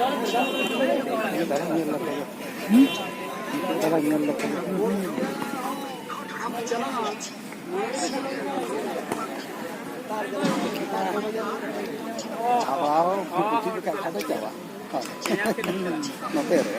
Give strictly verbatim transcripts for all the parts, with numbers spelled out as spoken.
ᱫᱟᱨᱮ ᱧᱮᱞ ᱞᱮᱠᱟ ᱜᱮ᱾ ᱫᱟᱨᱮ ᱧᱮᱞ ᱞᱮᱠᱟ ᱜᱮ᱾ ᱪᱟᱵᱟ ᱦᱚᱸ ᱯᱩᱛᱷᱤ ᱞᱮᱠᱟ ᱠᱷᱟᱱ ᱫᱚ ᱪᱟᱵᱟ᱾ ᱱᱚᱛᱮ ᱨᱮ᱾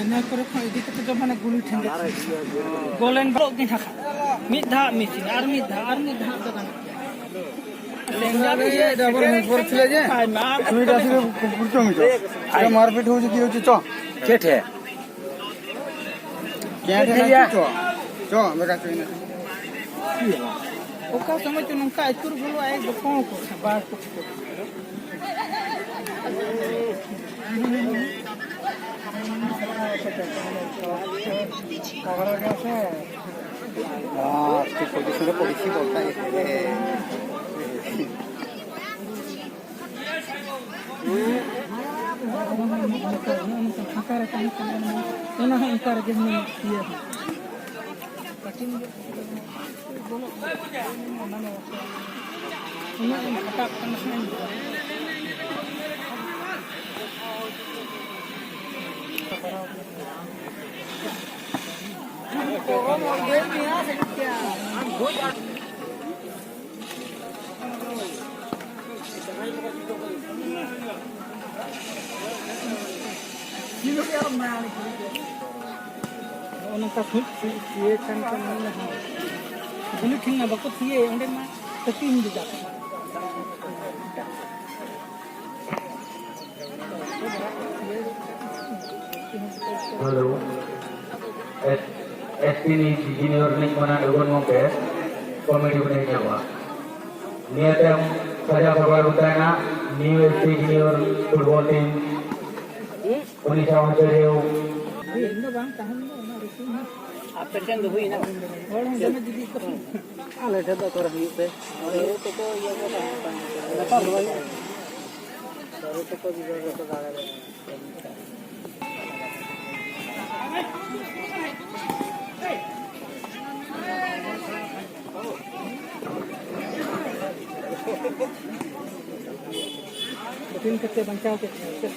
ᱤᱱᱟᱹ ᱠᱚᱨᱮ ᱠᱷᱚᱱ ᱤᱫᱤ ᱠᱟᱛᱮ ᱫᱚ ᱢᱟᱱᱮ ᱜᱩᱞᱤ ᱴᱷᱮᱱ ᱜᱮ ᱜᱚᱞᱮᱱ ᱵᱚᱞᱚᱜ ᱜᱮ ᱦᱟᱸᱜ᱾ ᱢᱤᱫ ᱫᱷᱟᱣ ᱢᱮᱥᱤᱱ ᱟᱨ ᱢᱤᱫ ᱫᱷᱟᱣ ᱟᱨ ᱢᱤᱫ ᱫᱷᱟᱣ ᱫᱚ ᱜᱟᱱᱚᱜ ᱜᱮᱭᱟ᱾ ᱰᱟᱵᱚᱞ ᱦᱮᱰ ᱯᱚᱨ ᱛᱷᱤᱞᱮ ᱡᱮ ᱠᱷᱟᱡ ᱢᱟ ᱟᱨ ᱱᱩᱭ ᱰᱟᱥᱤ ᱠᱚ ᱠᱩᱨᱪᱚ ᱢᱤᱪᱚ᱾ ᱟᱨ ᱢᱟᱨᱯᱤᱴ ᱦᱩᱭ ᱡᱩᱫᱤ ᱦᱩᱭ ᱪᱚ᱾ ᱪᱮᱫ ᱦᱮ? ᱠᱮᱸᱴ ᱴᱷᱤᱠ ᱜᱮᱭᱟ᱾ ᱪᱚ, ᱪᱚ, ᱵᱮᱠᱟ ᱪᱚ ᱤᱱᱟᱹ᱾ ᱚᱠᱟ ᱥᱚᱢᱚᱭ ᱪᱚ ᱱᱚᱝᱠᱟ ᱟᱹᱪᱩᱨ ᱵᱚᱞᱚᱜᱼᱟᱭ, ᱜᱚᱯᱚᱝ ᱠᱚ ᱵᱟᱥ ᱠᱚ᱾ ᱵᱟᱥ, ᱛᱩ ᱯᱚᱡᱤᱥᱚᱱ ᱨᱮ ᱯᱚᱡᱤᱥᱚᱱ ᱵᱚᱞᱛᱟ ᱮ ᱠᱟᱱᱟ᱾ ᱯᱷᱟᱸᱠᱟ ᱨᱮ ᱛᱟᱦᱮᱸ ᱠᱟᱱᱟ, ᱚᱱᱟ ᱦᱚᱸ ᱚᱱᱠᱟ ᱨᱮᱜᱮ ᱦᱩᱱᱟᱹᱝ ᱤᱭᱟᱹ ᱦᱚᱸ᱾ ᱠᱟᱴᱤᱱ ᱜᱮ ᱵᱚᱞᱚᱜ ᱠᱟᱱᱟ, ᱚᱱᱟ ᱢᱟ ᱩᱱᱟᱹᱜ ᱮᱢ ᱠᱷᱟᱴᱟᱜ ᱠᱟᱱᱟ ᱥᱮ᱾ ᱱᱚᱜᱼᱚ ᱱᱚᱝᱠᱟ ᱥᱩᱡ ᱥᱩᱡ ᱥᱤᱭᱟᱹ ᱠᱷᱟᱱ ᱠᱚ ᱢᱮᱱᱟ, ᱦᱚᱸ᱾ ᱜᱩᱞᱤ ᱴᱷᱮᱱ ᱢᱟ ᱵᱟᱠᱚ ᱥᱤᱭᱟᱹᱭ, ᱚᱸᱰᱮ ᱢᱟ ᱛᱟᱹᱠᱤᱱ ᱜᱮ ᱫᱟᱜ᱾ Hello, S-, S P news junior ᱨᱤᱱᱤᱡ ᱢᱟᱱᱟᱱ ᱰᱚᱜᱚᱨ ᱜᱚᱢᱠᱮ ᱠᱚᱢᱮᱰᱤ ᱵᱚᱱ ᱧᱮᱞ ᱧᱟᱢᱚᱜᱼᱟ᱾ ᱱᱤᱭᱟᱹ ᱛᱟᱭᱚᱢ ᱥᱟᱡᱟᱣ ᱥᱟᱯᱲᱟᱣ ᱛᱟᱦᱮᱱᱟ New S P junior football team, ᱩᱱᱤ ᱥᱟᱶ ᱦᱚᱸ ᱪᱟᱹᱨᱤᱭᱟᱹᱣ᱾ ᱤᱧ ᱫᱚ ᱵᱟᱝ ᱛᱟᱦᱮᱱ ᱫᱚ ᱚᱱᱟ ᱨᱩᱥᱩᱱ ᱦᱚᱸ᱾ ᱟᱯᱮ ᱴᱷᱮᱱ ᱫᱚ ᱦᱩᱭᱱᱟ? ᱦᱚᱲ ᱦᱚᱸ ᱫᱚᱢᱮ ᱡᱩᱫᱤ ᱠᱚ ᱟᱞᱮ ᱴᱷᱮᱱ ᱫᱚ ᱚᱠᱟᱨᱮ ᱦᱩᱭᱩᱜ ᱛᱮ? ᱟᱞᱮ ᱠᱚᱠᱚ ᱤᱭᱟᱹ ᱠᱚ ᱛᱟᱦᱮᱸ ᱠᱟᱱ ᱜᱮᱭᱟ᱾ ᱠᱚᱴᱷᱤᱱ ᱠᱟᱛᱮ ᱵᱟᱧᱪᱟᱣ ᱠᱮᱫ ᱠᱚᱣᱟ᱾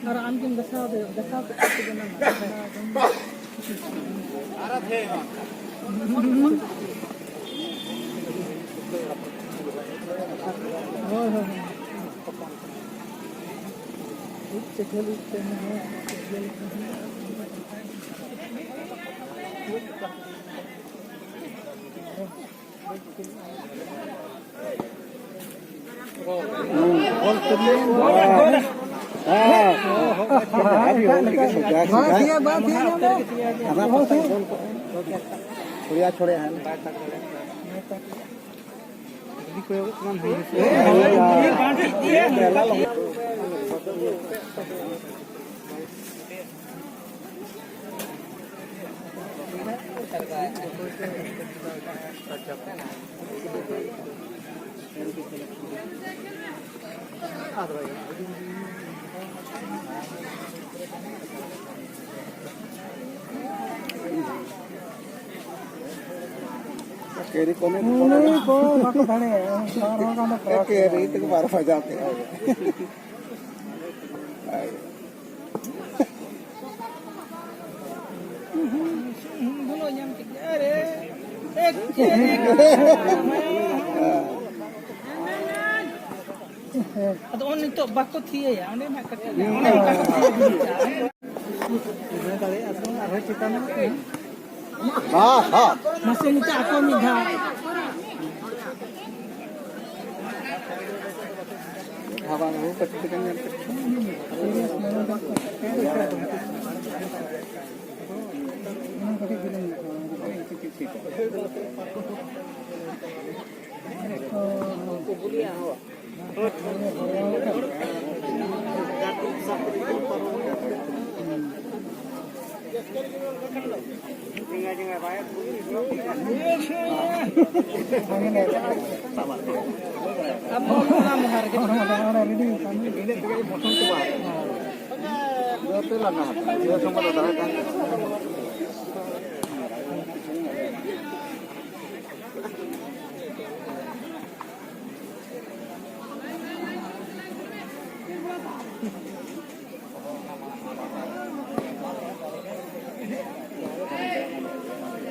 ᱟᱨ ᱟᱢ ᱜᱮᱢ ᱜᱟᱥᱟᱣ ᱫᱟ, ᱜᱟᱥᱟᱣ ᱠᱟᱛᱮ ᱠᱚ ᱵᱮᱱᱟᱣᱟ᱾ ᱦᱳᱭ, ᱦᱳᱭ, ᱦᱳᱭ᱾ ᱩᱵ ᱪᱮᱠᱷᱮᱞ ᱩᱵ ᱛᱮ ᱦᱚᱸ ᱪᱮᱠᱷᱮᱞ ᱠᱚ ᱦᱩᱭᱩᱜᱼᱟ᱾ ᱪᱷᱚᱲᱮ ᱦᱟᱱ᱾ ᱠᱮᱨᱤ ᱠᱚ ᱵᱟᱠᱚ ᱫᱟᱲᱮᱭᱟᱜᱼᱟ᱾ ᱠᱮᱨᱤ ᱛᱮᱠᱚ ᱵᱟᱨᱚ ᱵᱟᱡᱟᱣ ᱠᱮᱫᱼᱟ᱾ ᱫᱷᱩᱞᱟᱹ ᱧᱟᱢ ᱠᱮᱫ ᱜᱮᱭᱟ᱾ ᱟᱨᱮ, ᱮᱠ, ᱮᱠ, ᱮᱠ᱾ ᱟᱫᱚ ᱚᱱ ᱱᱤᱛᱚᱜ ᱵᱟᱠᱚ ᱛᱷᱤᱭᱟᱹᱭᱟ, ᱚᱸᱰᱮ ᱱᱟᱜ ᱠᱟᱹᱴᱤᱡ ᱚᱸᱰᱮ ᱚᱱᱠᱟ ᱠᱚ ᱛᱷᱤᱭᱟᱹ ᱜᱤᱰᱤ ᱠᱟᱜᱼᱟ᱾ ᱦᱮᱸ, ᱦᱮᱸ᱾ ᱢᱟᱥᱮ ᱱᱤᱛᱚᱜ ᱟᱠᱚ ᱢᱤᱫ ᱫᱷᱟᱣ᱾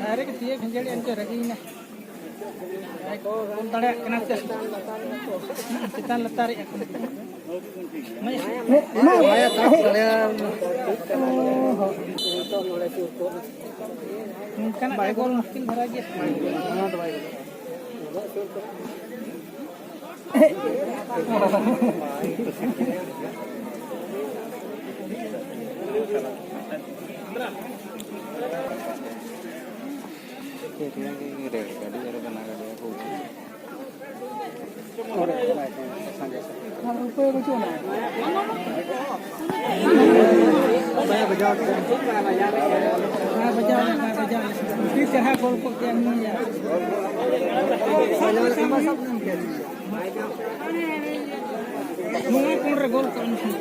ᱟᱨᱮ ᱠᱚ ᱛᱤᱭᱟᱹᱜ ᱠᱷᱟᱹᱡᱟᱹᱲᱤ ᱮᱱ ᱪᱚ ᱨᱟᱹᱜᱤᱭᱮᱱᱟ᱾ ᱵᱟᱭ ᱠᱚ ᱚᱞ ᱫᱟᱲᱮᱭᱟᱜ ᱠᱟᱱᱟ ᱥᱮ᱾ ᱪᱮᱛᱟᱱ ᱞᱟᱛᱟᱨᱮᱜᱼᱟ ᱠᱚ᱾ ᱢᱟᱭᱟ᱾ ᱱᱚᱝᱠᱟᱱᱟᱜ ᱜᱮ ᱜᱳᱞ ᱢᱩᱥᱠᱤᱞ ᱫᱷᱟᱨᱟ ᱜᱮᱭᱟ᱾ ᱟᱨ ᱩᱯᱟᱹᱭ ᱵᱟᱹᱪᱩᱜ ᱟᱱᱟ᱾ ᱵᱟᱭ ᱵᱟᱡᱟᱣ ᱞᱮᱱᱟ, ᱵᱟᱭ ᱵᱟᱡᱟᱣ ᱞᱮᱱᱟ᱾ ᱟᱹᱰᱤ ᱪᱮᱦᱨᱟ ᱜᱳᱞ ᱠᱚ ᱠᱮᱭᱟ ᱱᱩᱭᱟᱜ᱾ ᱱᱚᱣᱟ ᱠᱚᱬ ᱨᱮ ᱜᱳᱞ ᱠᱚ ᱮᱢ ᱠᱷᱟᱱ᱾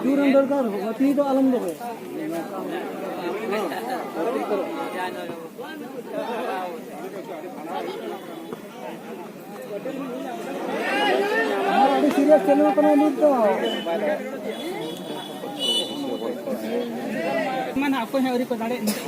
ᱡᱳᱨ ᱮᱢ ᱫᱚᱨᱠᱟᱨ, ᱜᱟᱛᱮ ᱫᱚ ᱟᱞᱚᱢ ᱫᱚᱦᱚᱭᱟ᱾ ᱟᱹᱰᱤ serious ᱪᱟᱹᱞᱩ ᱟᱠᱟᱱᱟ ᱱᱤᱛ ᱫᱚ᱾ ᱢᱟ ᱱᱟᱦᱟᱜ ᱚᱠᱚᱭ ᱦᱚᱸ ᱟᱹᱣᱨᱤ ᱠᱚ ᱫᱟᱲᱮᱜ ᱱᱤᱛ᱾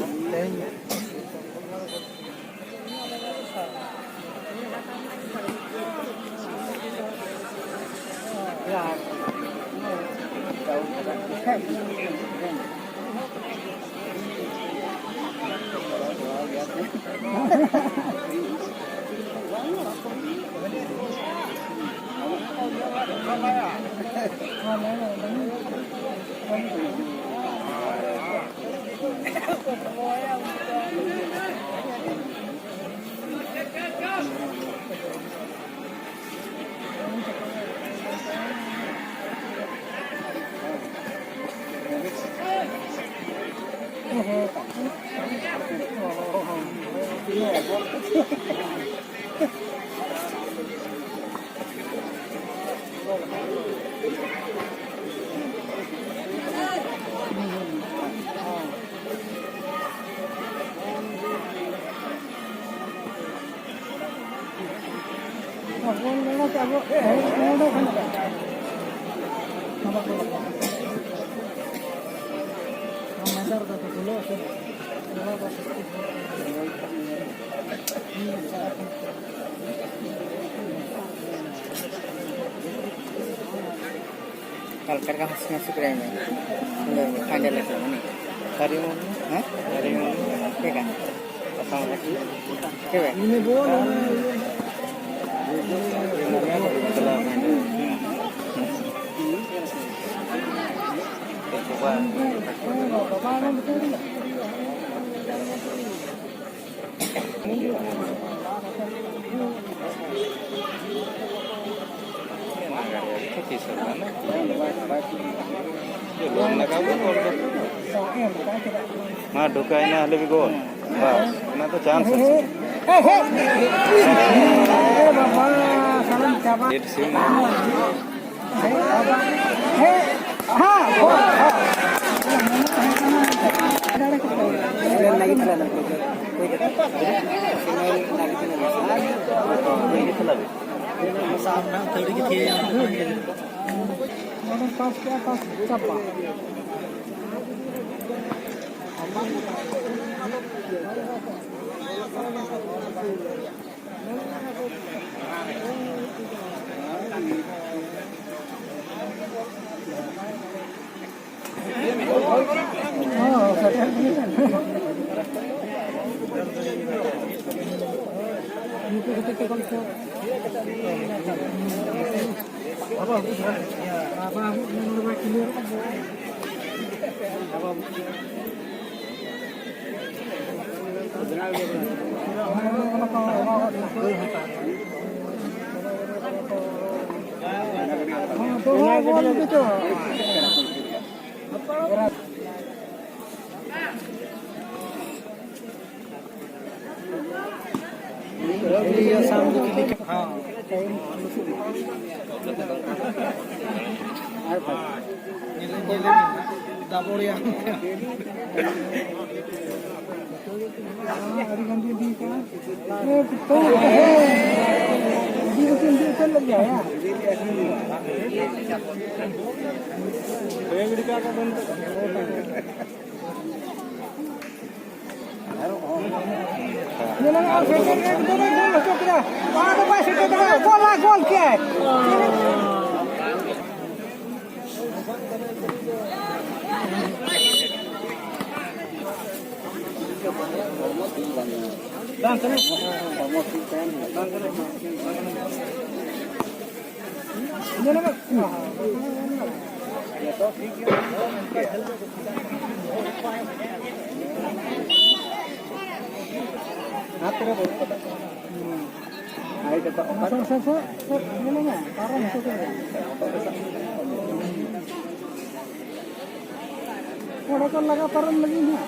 ᱦᱟᱞᱠᱟ ᱦᱟᱞᱠᱟ ᱦᱟᱸᱥᱩ ᱦᱟᱸᱥᱩ ᱠᱮᱫᱟᱭ ᱢᱮ᱾ ᱥᱩᱱᱫᱚᱨ ᱯᱟᱸᱡᱟ ᱞᱮᱠᱟ ᱢᱟᱱᱮ᱾ ᱦᱟᱹᱨᱤ ᱢᱩᱨᱢᱩ? ᱦᱮᱸ? ᱦᱟᱹᱨᱤ ᱢᱩᱨᱢᱩ? ᱪᱮᱫ ᱞᱮᱠᱟ? ᱯᱟᱛᱟ ᱢᱟᱞᱟ ᱠᱤ? ᱪᱮᱫ ᱞᱮᱠᱟ? ᱢᱟ ᱰᱷᱩᱠᱟᱭᱱᱟ ᱦᱟᱞᱮ ᱵᱤ ᱜᱳᱞ᱾ ᱵᱟᱥ, ᱚᱱᱟ ᱫᱚ ᱪᱟᱱᱥ ᱟᱪᱪᱷᱟ᱾ ᱰᱮᱰ ᱥᱤᱢ᱾ ᱥᱟᱵ ᱨᱮᱱᱟᱜ ᱟᱹᱛᱷᱟᱹᱲᱤ ᱜᱮ ᱛᱷᱤᱭᱟᱹ ᱧᱟᱢᱚᱜ ᱠᱟᱱᱟ᱾ ᱱᱚᱰᱮ ᱯᱟᱥ ᱠᱮᱜᱼᱟ, ᱯᱟᱥ ᱪᱟᱵᱟ᱾ ᱧᱮᱞ ᱢᱮ, ᱟᱨ ᱥᱮᱴᱮᱨ ᱨᱮ ᱮᱠᱫᱚᱢ ᱮ ᱜᱳᱞ ᱦᱚᱪᱚ ᱠᱮᱫᱟ᱾ ᱵᱟᱝ ᱫᱚ ᱵᱟᱭ ᱥᱮᱴᱮᱨ ᱫᱟᱲᱮᱭᱟᱜᱼᱟ᱾ ᱜᱳᱞ ᱟᱭ, ᱜᱳᱞ ᱠᱮᱫᱟᱭ᱾ ᱵᱟᱝ ᱠᱟᱱᱟ᱾ ᱵᱟᱝ ᱠᱟᱱᱟ᱾ ᱧᱮᱞ ᱢᱮ᱾ ᱦᱟᱛ ᱨᱮ ᱵᱟᱹᱱᱩᱜ ᱠᱟᱫᱟ᱾ ᱟᱭ ᱠᱟᱛᱟ ᱚᱠᱟ ᱥᱚᱨ, ᱥᱚᱨ, ᱥᱚᱨ, ᱥᱚᱨ, ᱧᱮᱞ ᱢᱮ, ᱯᱟᱨᱚᱢ ᱦᱚᱪᱚ ᱠᱮᱫᱟ᱾ ᱚᱸᱰᱮ ᱠᱚ ᱞᱟᱜᱟ ᱯᱟᱨᱚᱢ ᱞᱟᱹᱜᱤᱫ ᱦᱟᱸᱜ᱾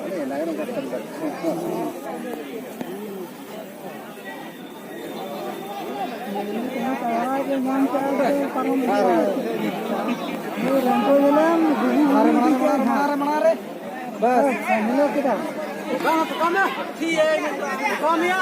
ᱦᱮᱸ, ᱞᱟᱜᱟ ᱯᱟᱨᱚᱢ ᱞᱟᱹᱜᱤᱫ᱾ ᱵᱟᱥ, ᱢᱤᱞᱟᱹᱣ ᱠᱮᱫᱟ᱾ ᱚᱠᱟ ᱢᱮᱭᱟ?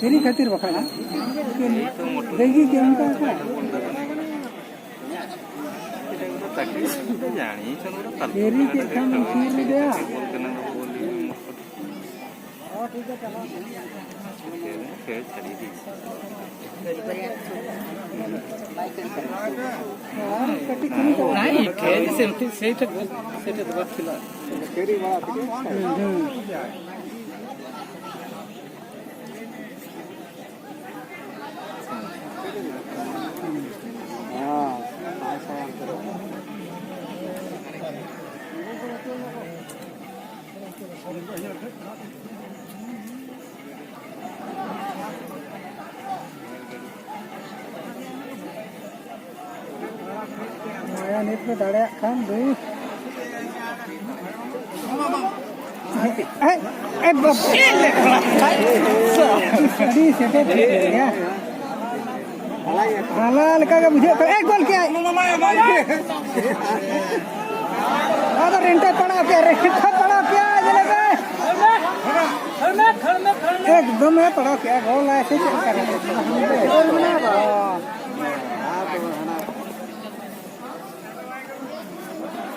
ᱯᱷᱮᱨᱤ ᱠᱷᱟᱹᱛᱤᱨ ᱵᱟᱠᱷᱟᱡ ᱫᱚ᱾ ᱵᱮᱜᱤ ᱜᱮ ᱚᱱᱠᱟ ᱠᱷᱟᱡ᱾ ᱯᱷᱮᱨᱤ ᱪᱮᱫ ᱠᱷᱟᱱ ᱥᱩᱨ ᱨᱮ᱾ ᱟᱨ ᱠᱟᱹᱴᱤᱡ ᱠᱷᱟᱱ ᱫᱚ ᱱᱟᱭ, ᱠᱷᱮᱞ ᱥᱮ ᱩᱱᱠᱩ ᱥᱮᱴ ᱥᱮᱴ ᱫᱚ ᱵᱟᱝ ᱠᱷᱮᱞᱟ᱾ ᱦᱩᱸ, ᱦᱩᱸ᱾ ᱢᱟᱭᱟ ᱱᱤᱛ ᱯᱮ ᱫᱟᱲᱮᱭᱟᱜ ᱠᱷᱟᱱ ᱫᱩ᱾ ᱮ, ᱮ, ᱵᱟᱵ-, ᱟᱹᱰᱤ ᱥᱮᱴᱮᱨ ᱴᱷᱤᱠ ᱜᱮᱭᱟ᱾ ᱦᱟᱞᱟ ᱞᱮᱠᱟ ᱜᱮ ᱵᱩᱡᱷᱟᱹᱜ ᱠᱟᱱᱟ᱾ ᱮ, ᱜᱳᱞ ᱠᱮᱜᱼᱟᱭ᱾ ᱨᱮᱱᱴᱮ ᱯᱟᱲᱟᱣ ᱠᱮᱜᱼᱟ, ᱨᱮᱱᱴᱮ ᱯᱟᱲᱟᱣ ᱠᱮᱜᱼᱟ, ᱧᱮᱞ ᱢᱮ᱾ ᱮᱠᱫᱚᱢᱮ ᱯᱟᱲᱟᱣ ᱠᱮᱜᱼᱟ, ᱜᱳᱞ ᱟᱭ ᱥᱮ ᱪᱮᱫ ᱞᱮᱠᱟ?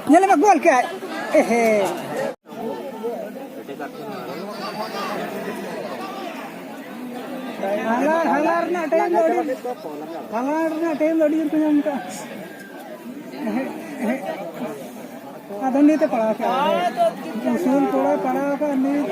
ᱧᱮᱞ ᱢᱮ, ᱜᱳᱞ ᱠᱮᱜᱼᱟᱭ᱾ ᱮᱦᱮ᱾ ᱦᱟᱞᱟ, ᱦᱟᱞᱟ ᱨᱮᱱᱟᱜ ᱴᱟᱭᱤᱢ ᱫᱚ ᱟᱹᱰᱤ, ᱦᱟᱞᱟ ᱨᱮᱱᱟᱜ ᱴᱟᱭᱤᱢ ᱫᱚ ᱟᱹᱰᱤ ᱡᱳᱨ ᱠᱚ ᱧᱟᱢ ᱠᱟᱜᱼᱟ᱾ ᱮᱦᱮ, ᱮᱦᱮ᱾ ᱟᱫᱚ ᱱᱤᱛ ᱮ ᱯᱟᱲᱟᱣ ᱠᱮᱜᱼᱟ᱾ ᱩᱥᱩᱞ ᱠᱚᱲᱟᱭ ᱯᱟᱲᱟᱣ ᱠᱟᱜᱼᱟ ᱱᱤᱛ᱾